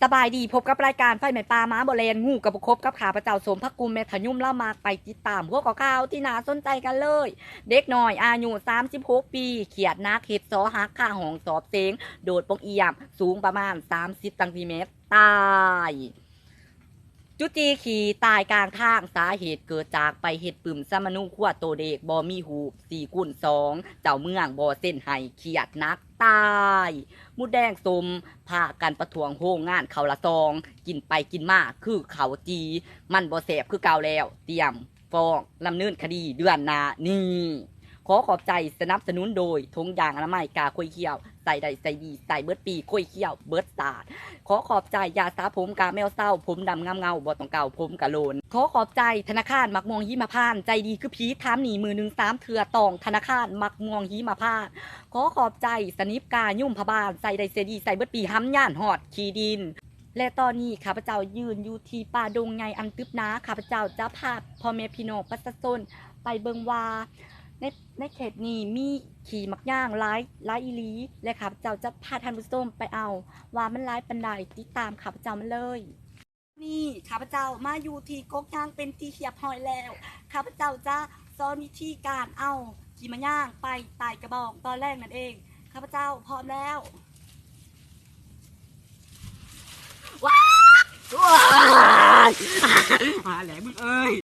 ສະບາຍດີ ພົບກັບລາຍການໄຟໄໝ້ປ່າໝາບໍ່ແລ່ນ ງູກໍບໍ່ຄົບ ກັບຂ້າພະເຈົ້າ ສົມພະກຸມ ແມ່ທະຍຸມ ລາວມັກໄປຕິດຕາມຫົວຂໍ້ຂ່າວທີ່ໜ້າສົນໃຈກັນເລີຍ. ເດັກນ້ອຍອາຍຸສາມສິບຫົກປີ ຄຽດໜັກ ເຮັດສໍຫັກຄາຫ້ອງສອບເສັງ ໂດດປ່ອງອຽມ ສູງປະມານສາມສິບຊັງຕີແມັດ ຕາຍ. ຈູຈີ່ຂີ່ຕາຍກາງທາງ ສາເຫດເກີດຈາກໄປເຮັດປຶ້ມສຳມະໂນຄົວໂຕເລກບໍ່ມີຮູບ ສີ່ຄູນສອງ ເຈົ້າເມືອງບໍ່ເຊັນໃຫ້ ຄຽດໜັກຕາຍ. ໝູແດງສົ້ມ ພາກັນປະທ້ວງໂຮງງານເຂົ້າລະຊອງ ກິນໄປກິນມາຄືເຂົ້າຈີ່ ມັນບໍ່ແຊບຄືເກົ່າແລ້ວ ຕຽມ ຟ້ອງດຳເນີນຄະດີເດືອນໜ້ານີ້. ຂໍຂອບໃຈສະໜັບສະໜູນໂດຍ ຖົງຢາງອະນາໄມກາຄວາຍຂຽວ ໃຊ້ໄດ້ໃຊ້ດີ ໃຊ້ເບິດປີ ຄວາຍຂຽວເບິດຊາດ. ຂໍຂອບໃຈຢາສະຜົມກາແມວເຊົາ ຜົມດຳງາມເງົາ ບໍ່ຕ້ອງເກົາຜົມກະໂລນ. ຂໍຂອບໃຈທະນາຄານໝາກມ່ວງຫິມະພານ ໃຈດີຄືຜີ ຖາມໜີ້ມື້ໜຶ່ງສາມເທື່ອ ຕ້ອງທະນາຄານໝາກມ່ວງຫິມະພານ. ຂໍຂອບໃຈສະໜິບກາຍຸມພະບານ ໃຊ້ໄດ້ໃຊ້ດີ ໃຊ້ເບິດປີ ຫຳຍານຮອດຂີ້ດິນ. ແລະຕອນນີ້ຂ້າພະເຈົ້າຢືນຢູ່ທີ່ປ່າດົງໃຫຍ່ອັນຕຶບໜາ ຂ້າພະເຈົ້າຈະພາພໍ່ແມ່ພີ່ນ້ອງປະຊາຊົນໄປເບິ່ງວ່າ ໃນ ໃນເຂດນີ້ມີຂີ້ໝາກຍາງຫຼາຍ ຫຼາຍອີ່ຫຼີ ແລະຂ້າພະເຈົ້າຈະພາທ່ານຜູ້ຊົມໄປເອົາວ່າມັນຫຼາຍປານໃດ ຕິດຕາມຂ້າພະເຈົ້າມາເລີຍ. ນີ້ຂ້າພະເຈົ້າມາຢູ່ທີ່ກົກຍາງເປັນທີ່ຮຽບຮ້ອຍແລ້ວ ຂ້າພະເຈົ້າຈະສອນວິທີການເອົາຂີ້ໝາກຍາງໄປໃຕ້ກະບອງຕອນແລງນັ້ນເອງ. ຂ້າພະເຈົ້າພ້ອມແລ້ວ. ວ້າຍ ວ້າຍ ຫາແຫຼະມຶງເອີຍ.